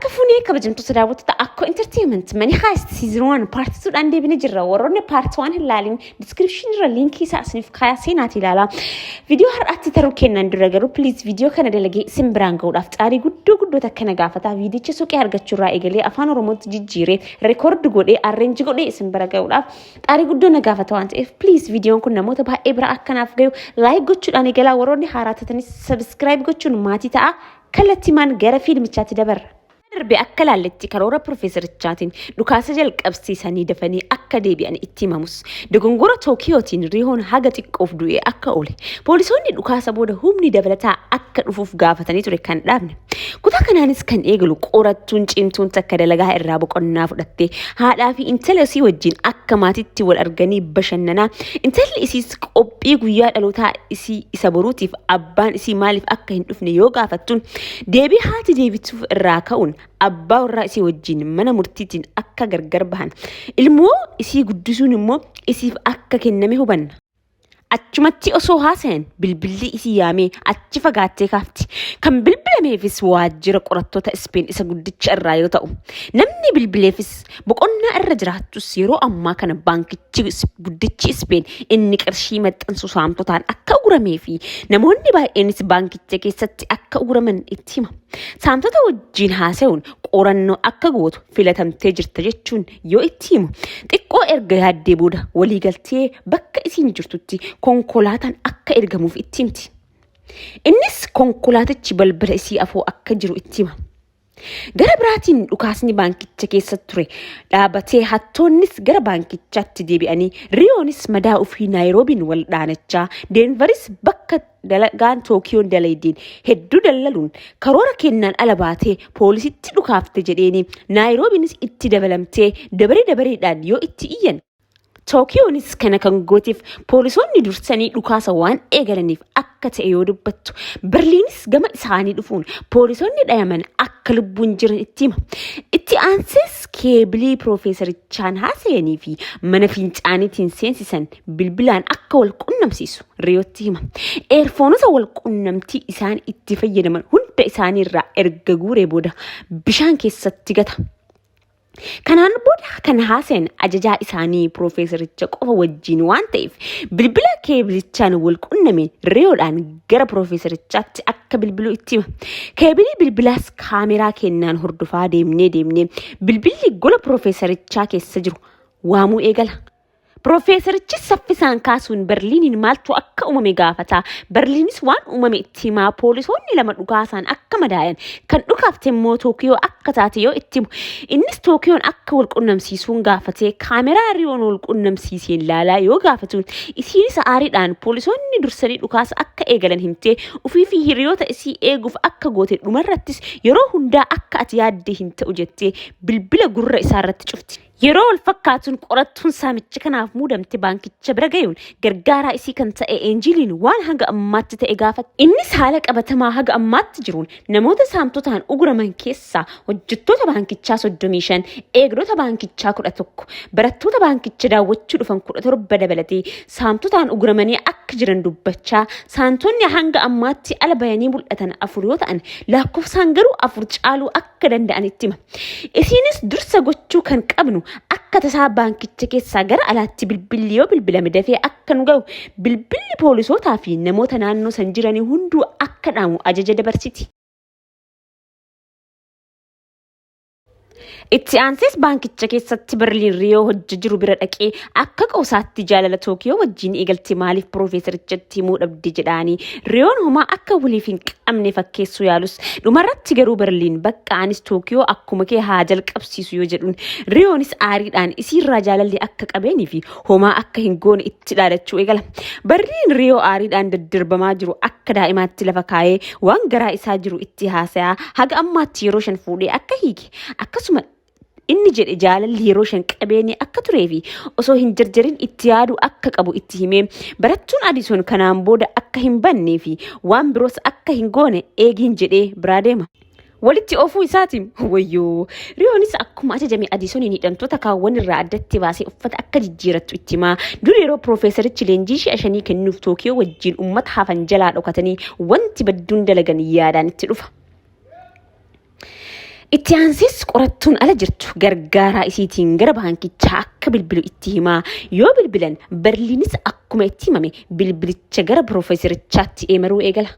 Harka fuunee kabajamtoota daawwattoota Akkoo Entertainment Money Heist Season 1 Part 2 dhaan deebinee jirra. Warroonni Part 1 hin laalin description irra liinkii isaa isiniif kaayaa seenaati ilaalaa. Viidiyoo har'aatti taruu kennan dura garuu please viidiyoo kana dalagee isin biraan ga'uudhaaf xaarii guddoo guddoo takka na gaafata. Viidiyicha suuqii argachuurraa eegalee afaan Oromootti jijjiiree rekoord godhee arreenji godhee isin bira ga'uudhaaf xaarii guddoo na gaafata waan ta'eef please viidiyoon kun namoota baay'ee bira akkanaaf gayu like gochuudhaan eegalaa warroonni haaraa taatanis subscribe gochuun maatii ta'a. Kallattimaan gara fiilmichaatti dabarra. Darbe akka laalletti karoora pirofeesarichaatiin dhukaasa jalqabsiisanii dafanii akka deebi'an itti himamus dogongora Tookiyootiin Riihoon haga xiqqoof du'ee akka oole poolisoonni dhukaasa booda humni dabalataa akka dhufuuf gaafatanii ture kan dhaabne. Kutaa kanaanis kan eegalu qorattuun cimtuun takka dalagaa irraa boqonnaa fudhattee haadhaa fi intala isii wajjin akka maatitti wal arganii bashannanaa intalli isiis qophii guyyaa dhalootaa isii isa boruutiif abbaan isii maaliif akka hin dhufne yoo gaafattuun deebii haati deebituuf irraa ka'uun abbaa warraa isii wajjin mana murtiitiin akka gargar bahan ilmoo isii guddisuun immoo isiif akka kenname hubanna. Achumatti osoo haasayan bilbilli isii yaamee achi fagaattee kaafti. Kan bilbilameefis waajjira qorattoota Ispeen isa guddicha irraa yoo ta'u, namni bilbileefis boqonnaa irra jiraattus yeroo ammaa kana baankichi guddichi Ispeen inni qarshii maxxansu saamtotaan akka uguramee fi namoonni baay'eenis baankicha keessatti akka uguraman itti hima. Saamtota wajjin haasa'uun qorannoo akka gootu filatamtee jirta jechuun yoo itti himu xiqqoo erga yaaddee booda waliigaltee bakka isiin jirtutti konkolaataan akka ergamuuf itti himti. Innis konkolaatichi balbala isii afoo akka jiru itti hima. Gara biraatiin dhukaasni baankicha keessa ture dhaabatee hattoonnis gara baankichaatti deebi'anii Riyoonis madaa ofii Naayiroobiin wal dhaanachaa Deenvaris bakka dalagaan Tookiyoon dalaydeen hedduu dallaluun karoora kennaan ala baatee poolisitti dhukaafte jedheeni Naayiroobiinis itti dabalamtee dabaree dabareedhaan yoo itti iyyan Tookiyoonis kana kan gooteef poolisoonni dursanii dhukaasa waan eegalaniif akka ta'e yoo dubbattu, Berliinis gama isaanii dhufuun poolisoonni dhayaman akka lubbuun jiran itti hima. Itti aansees keebilii piroofeesarichaan haasayanii fi mana fincaaniitiin seensisan bilbilaan akka wal qunnamsiisu Riyootti hima. Eerfoonota wal qunnamtii isaan itti fayyadaman hunda isaaniirraa erga guuree booda bishaan keessatti gata. Kanaan booda kan haasayan ajajaa isaanii piroofeesaricha qofa wajjin waan ta'eef bilbila keebilichaan wal qunname reeyoodhaan gara piroofeesarichaatti akka bilbilu itti hima. Keebilii bilbilaas kaameraa kennaan hordofaa deemnee deemnee bilbilli gola piroofeesarichaa keessa jiru waamuu eegala. Piroofeesarichis saffisaan kaasuun Berliiniin maaltu akka uumame gaafata. Berliinis waan uumame itti himaa poolisoonni lama dhukaasaan akka madaayan kan dhukaafte immoo Tookiyoo akka taate yoo itti himu innis Tookiyoon akka wal qunnamsiisuun gaafatee kaameraa Riyoon wal qunnamsiiseen laalaa yoo gaafatuun isiinis aariidhaan poolisoonni dursanii dhukaasa akka eegalan himtee ofii fi hiriyoota isii eeguuf akka goote dhumarrattis yeroo hundaa akka ati yaadde hin ta'u jettee bilbila gurra isaarratti cufti. Yeroo wal fakkaatuun qorattuun saamicha kanaaf muudamte baankicha bira gayuun gargaaraa isii kan ta'e Eenjiiliin waan haga ammaatti ta'e gaafatte. Innis haala qabatamaa haga ammaatti jiruun namoota saamtotaan uguraman keessaa hojjettoota baankichaa 35, eegdota baankichaa 11, barattoota baankicha daawwachuu dhufan 17 dabalatee saamtotaan uguramanii akka jiran dubbachaa saamtonni hanga ammaatti ala bayanii mul'atan afur yoo ta'an lakkoofsaan garuu afur caaluu akka danda'an itti hima. Isiinis dursa gochuu kan qabnu akka tasaa baankicha keessaa gara alaatti bilbilli yoo bilbilame dafee akka nu gahu bilbilli poolisootaa fi namoota naannoo san jiranii hunduu akka dhaamu ajaja dabarsiti. Itti aansees baankicha keessatti Berliin Riyoo hojja jiru bira dhaqee akka qoosaatti jaalala Tookiyoo wajjin eegalte maaliif piroofeesarichatti himuu dhabde jedhaanii Riyoon homaa akka waliif hin qabne fakkeessuu yaalus dhumarratti garuu Berliin bakka anis Tookiyoo akkuma kee haa jalqabsiisu yoo jedhuun Riyoonis aariidhaan isiirraa jaalalli akka qabeenii fi homaa akka hin goone itti dhaadachuu eegala. Berliin Riyoo aariidhaan daddarbamaa jiru akka daa'imaatti lafa kaayee waan garaa isaa jiru itti haasayaa haga ammaatti yeroo shan fuudhee akka hiike akkasuma inni jedhe jaalalli yeroo shan qabeenii akka turee fi osoo hin jarjarin itti yaaduu akka qabu itti himee barattuun Adisoon kanaan booda akka hin bannee fi waan biroos akka hin goone eegiin jedhee biraa deema. Walitti oofuu isaatiin wayyoo Riyoonis akkuma ajajame Adisooniin hidhamtoota kaawwan irraa addatti baasee uffata akka jijjiirattu itti himaa. Dur yeroo piroofeesarichi leenjii shi'a shanii kennuuf Tookiyoo wajjin uummata hafan jalaa dhokatanii wanti badduun dalagan yaadaan itti dhufa. Itti aansees qorattuun ala jirtu gargaaraa isiitiin gara baankichaa akka bilbilu itti himaa. Yoo bilbilan Berliinis akkuma itti himame bilbilicha gara piroofeeserichaatti eemaruu eegala.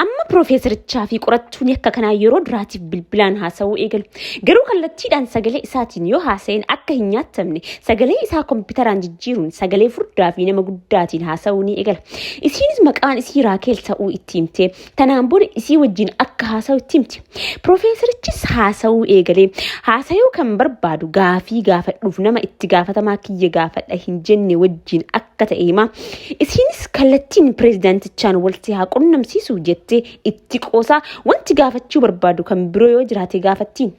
Amma piroofeeserichaa fi qorattuun akka kanaa yeroo duraatiif bilbilaan haasa'uu eegalu. Garuu kallattiidhaan sagalee isaatiin yoo haasa'een akka hin nyaatamne sagalee isaa kompiitaraan jijjiiruun sagalee furdaa fi nama guddaatiin haasa'uu ni eegala. Isiinis maqaan isii Raakeel ta'uu itti himtee tanaan booda isii wajjin akka haasa'u itti himti. Piroofeeserichis haasa'uu eegalee haasa'uu kan barbaadu gaafii gaafadhuuf nama itti gaafatamaa kiyya gaafadha hin jenne wajjin akka ta'e hima. Isiinis kallattiin pireezidaantichaan walitti haa qunnamsiisu jettee itti qoosaa wanti gaafachuu barbaadu kan biroo yoo jiraate gaafattiin.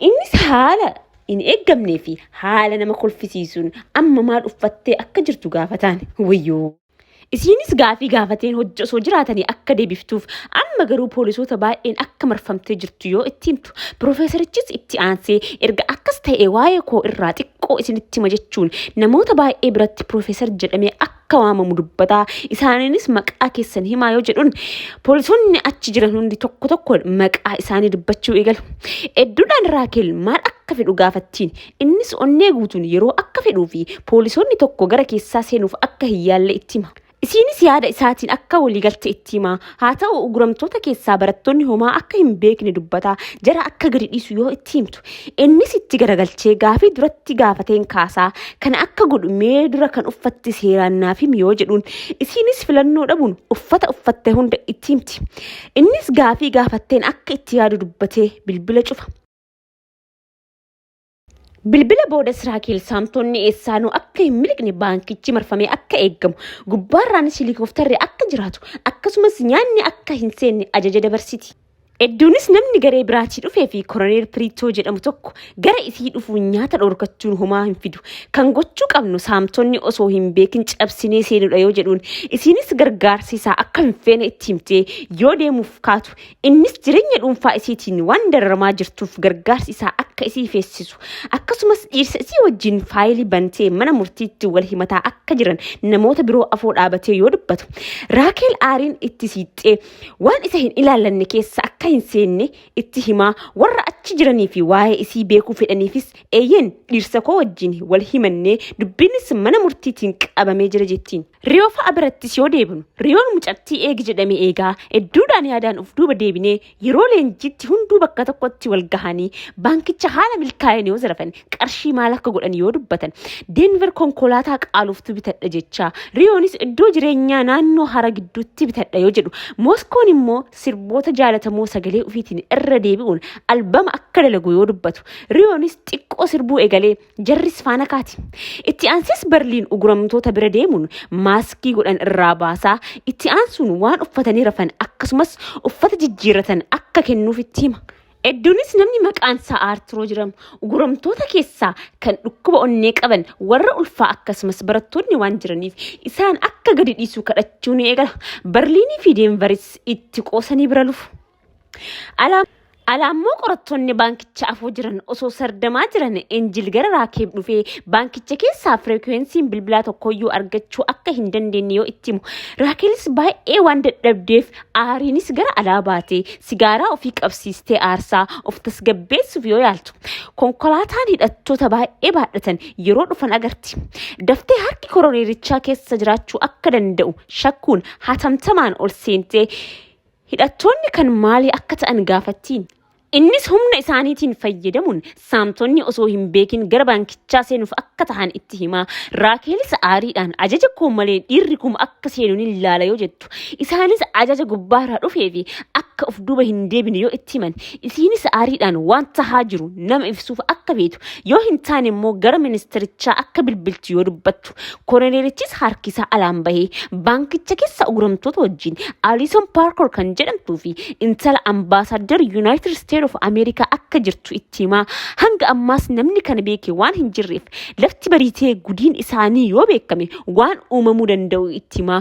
Innis haala hin eeggamnee fi haala nama kolfisiisuun amma maal uffattee akka jirtu gaafataan. Wayyoo! Isiinis gaafii gaafateen hojii osoo jiraatanii akka deebiftuuf amma garuu poolisoota baay'een akka marfamtee jirtu yoo itti himtu piroofeeserichis itti aansee erga akkas ta'e waa'ee koo irraa xiqqoo isinitti hima jechuun namoota baay'ee biratti piroofeesar jedhamee akka waamamu dubbataa isaaniinis maqaa keessan himaa yoo jedhuun poolisoonni achi jiran hundi tokko tokko maqaa isaanii dubbachuu eegalu. Hedduudhaan Raakeel maal akka fedhu gaafattiin innis onnee guutuun yeroo akka fedhuu fi poolisoonni tokko gara keessaa seenuuf akka hin yaalle itti hima. Isiinis yaada isaatiin akka waliigalte itti hima. Haa ta'u uguramtoota keessaa barattoonni homaa akka hin beekne dubbataa jara akka gadi dhiisu yoo itti himtu. Innis itti garagalchee gaafii duratti gaafateen kaasaa kana akka godhu mee dura kan uffatte seeraan naaf himi yoo jedhuun isiinis filannoo dhabuun uffata uffatte hunda itti himti. Innis gaafii gaafatteen akka itti yaadu dubbatee bilbila cufa. Bilbila boodas Raakeel saamtonni eessaanuu akka hin miliqne baankichi marfamee akka eeggamu gubbaarraanis heelikooftarri akka jiraatu akkasumas nyaanni akka hin seenne ajaja dabarsiti. Hedduunis namni garee biraatii dhufee fi koroneel Piriitoo jedhamu tokko gara isii dhufuun nyaata dhorkachuun homaa hin fidu. Kan gochuu qabnu saamtonni osoo hin beekin cabsinee seenudha yoo jedhuun isiinis gargaarsi isaa akka hin feene itti himtee yoo deemuuf kaatu innis jireenya dhuunfaa isiitiin waan dararamaa jirtuuf gargaarsi isaa akka isii feessisu akkasumas dhiirsa isii wajjin faayilii bantee mana murtiitti wal himataa akka jiran namoota biroo afoo dhaabatee yoo dubbatu Raakeel aariin itti siixxee waan isa hin ilaallanne keessa akka hin seenne itti himaa warra achi jiranii fi waa'ee isii beekuu fedhaniifis eeyyeen dhiirsa koo wajjin wal himannee dubbiinis mana murtiitiin qabamee jira jettiin. Riyoo fa'a birattis yoo deebinu Riyoon mucattii eegi jedhame eegaa hedduudhaan yaadaan of duuba deebinee yeroo leenjiitti hunduu bakka tokkotti wal gahanii baankicha haala milkaa'een yoo zarafan qarshii maal akka godhan yoo dubbatan Deenver konkolaataa qaaloftu bitadha jechaa Riyoonis iddoo jireenyaa naannoo hara gidduutti bitadha yoo jedhu Mooskoon immoo sirboota jaalatamoo sagalee ofiitiin irra deebi'uun albama akka dalagu yoo dubbatu Riyoonis xiqqoo sirbuu eegalee jarris faana kaati. Itti aansees Berliin uguramtoota bira deemuun maaskii godhan irraa baasaa itti aansuun waan uffatanii rafan akkasumas uffata jijjiirratan akka kennuuf itti hima. Hedduunis namni maqaan isaa Aartiroo jedhamu uguramtoota keessaa kan dhukkuba onnee qaban warra ulfaa akkasumas barattoonni waan jiraniif isaan akka gadi dhiisuu kadhachuu ni eegala. Berliinii fi Deenvaris itti qoosanii bira lufu. Ala ammoo qorattoonni baankicha afoo jiran osoo sardamaa jiran Enjil gara Raakeeb dhufee baankicha keessaa fireekwensiin bilbilaa tokkoyyuu argachuu akka hin dandeenye yoo itti himu. Raakeelis baay'ee waan dadhabdeef aariinis gara alaa baatee sigaaraa ofii qabsiistee aarsaa of tasgabbeessuuf yoo yaaltu konkolaataan hidhattoota baay'ee baadhatan yeroo dhufan agarti. Daftee harki koroneerichaa keessa jiraachuu akka danda'u shakkuun hatamtamaan ol seentee hidhattoonni kan maalii akka ta'an gaafattiin. Innis humna isaaniitiin fayyadamuun saamtonni osoo hin beekin gara baankichaa seenuuf akka tahan itti himaa. Raakeelis aariidhaan ajaja koo malee dhiirri kun akka seenu ni ilaala yoo jettu. Isaanis ajaja gubbaarraa dhufee fi akka of duuba hin deebine yoo itti himan. Isiinis aariidhaan waan tahaa jiru nama ibsuuf akka beetu yoo hin taane immoo gara ministerichaa akka bilbiltu yoo dubbattu. Koroneerichis harkisaa alaan bahee baankicha keessa uguramtoota wajjin Alison Parker kan jedhamtuu fi intala ambaasaadar United States of America akka jirtu itti himaa hanga ammaas namni kana beeke waan hin jirreef lafti bariitee gudiin isaanii yoo beekame waan uumamuu danda'u itti himaa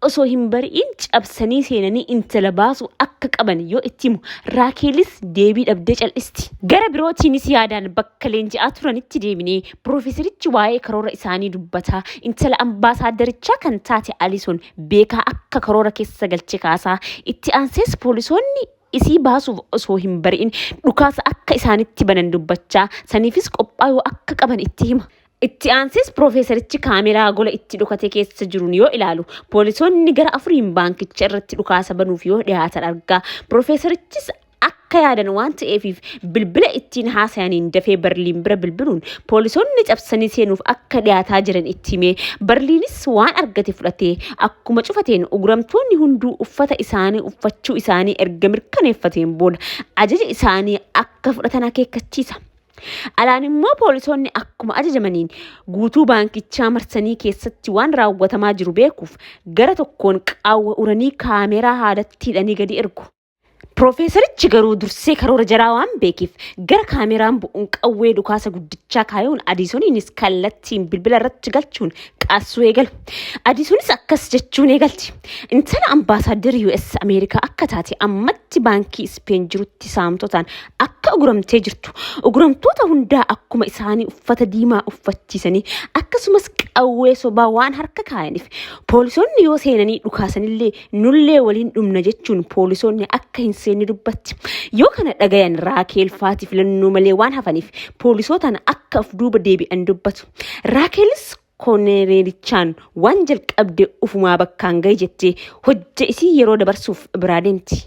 osoo hin bari'in cabsanii seenanii intala baasuu akka qaban yoo itti himu Raakeelis deebii dhabdee cal'isti. Gara birootiinis yaadaan bakka leenji'aa turanitti deebinee piroofeeserichi waa'ee karoora isaanii dubbataa intala ambaasaadarichaa kan taate Alison beekaa akka karoora keessa galche kaasaa itti aansees poolisoonni isii baasuuf osoo hin bari'in dhukaasa akka isaanitti banan dubbachaa saniifis qophaa'uu akka qaban itti hima. Itti aansees piroofeesarichi kaameraa gola itti dhokate keessa jiruun yoo ilaalu poolisoonni gara afuriin baankicha irratti dhukaasa banuuf yoo dhiyaatan argaa. Piroofeesarichis akka yaadan waan ta'eefiif bilbila ittiin haasayaniin dafee Barliin bira bilbiluun poolisoonni cabsanii seenuuf akka dhiyaataa jiran itti himee Barliinis waan argate fudhatee akkuma cufateen uguramtoonni hunduu uffata isaanii uffachuu isaanii erga mirkaneeffateen booda ajaja isaanii akka fudhatan akeekkachiisa. Alaan immoo poolisoonni akkuma ajajamaniin guutuu baankichaa marsanii keessatti waan raawwatamaa jiru beekuuf gara tokkoon qaawwa uranii kaameraa haadatti hidhanii gadi ergu. Piroofeesarichi garuu dursee karoora jaraa waan beekeef gara kaameraan bu'uun qawwee dhukaasa guddichaa kaayuun Adiisoniinis kallattiin bilbila irratti galchuun qaassuu eegalu. Adiisonis akkas jechuun eegalti. Intala ambaasaaddar US Ameerikaa akka taate ammatti baankii Ispeen jirutti saamtotaan akka uguramtee jirtu. Uguramtoota hundaa akkuma isaanii uffata diimaa uffachiisanii akkasumas qawwee sobaa waan harka kaayaniif poolisoonni yoo seenanii dhukaasanillee nullee waliin dhumna jechuun poolisoonni akka hin seenne dubbatti. Yoo kana dhagayan Raakeel faati filannoo malee waan hafaniif poolisootaan akka of duuba deebi'an dubbatu. Raakeelis konereelichaan waan jalqabde ufumaa bakkaan gahi jettee hojja isii yeroo dabarsuuf biraa deemti.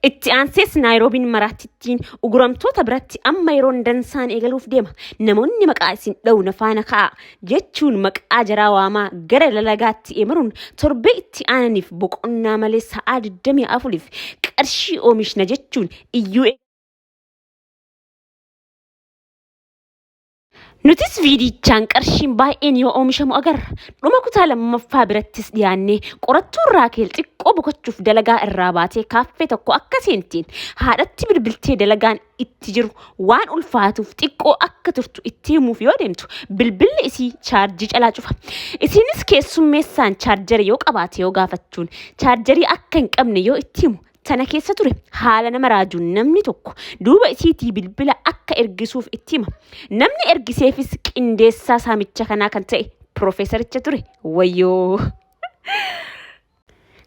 Itti aansees Naayiroobiin maraatittiin uguramtoota biratti amma yeroon dansaan eegaluuf deema. Namoonni maqaa isin dha'u na faana ka'a jechuun maqaa jaraa waamaa gara lalagaatti imaluun torbee itti aananiif boqonnaa malee sa'aa 24f qarshii oomishna jechuun iyyuu Nutis viidiyichaan qarshiin baay'een yoo oomishamu agarra. Dhuma kutaa lammaffaa birattis dhiyaannee qorattuun Raakeel xiqqoo boqochuuf dalagaa irraa baatee kaaffee tokko akka seenteen haadhatti bilbiltee dalagaan itti jiru waan ulfaatuuf xiqqoo akka turtu itti himuuf yoo deemtu bilbilli isii chaarjii calaa cufa. Isiinis keessummeessaan chaarjara yoo qabaate yoo gaafachuun chaarjarii akka hin qabne yoo itti himu tana keessa ture haala nama raajuun namni tokko duuba isiitii bilbila akka ergisuuf itti hima. Namni ergiseefis qindeessaa saamicha kanaa kan ta'e piroofeesaricha ture. Wayyoo!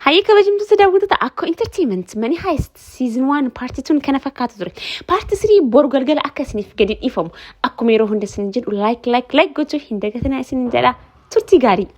Hayyee kabajamtoota daawwattoota Akkoo Entertainment Money Heist Season 1 Part 2 kana fakkaatu ture. Part 3 boru galgala akka isiniif gadi dhiifamu akkuma yeroo hunda isin jedhu like like like gochuu hin dagatinaa isin jedha. Turtii gaarii.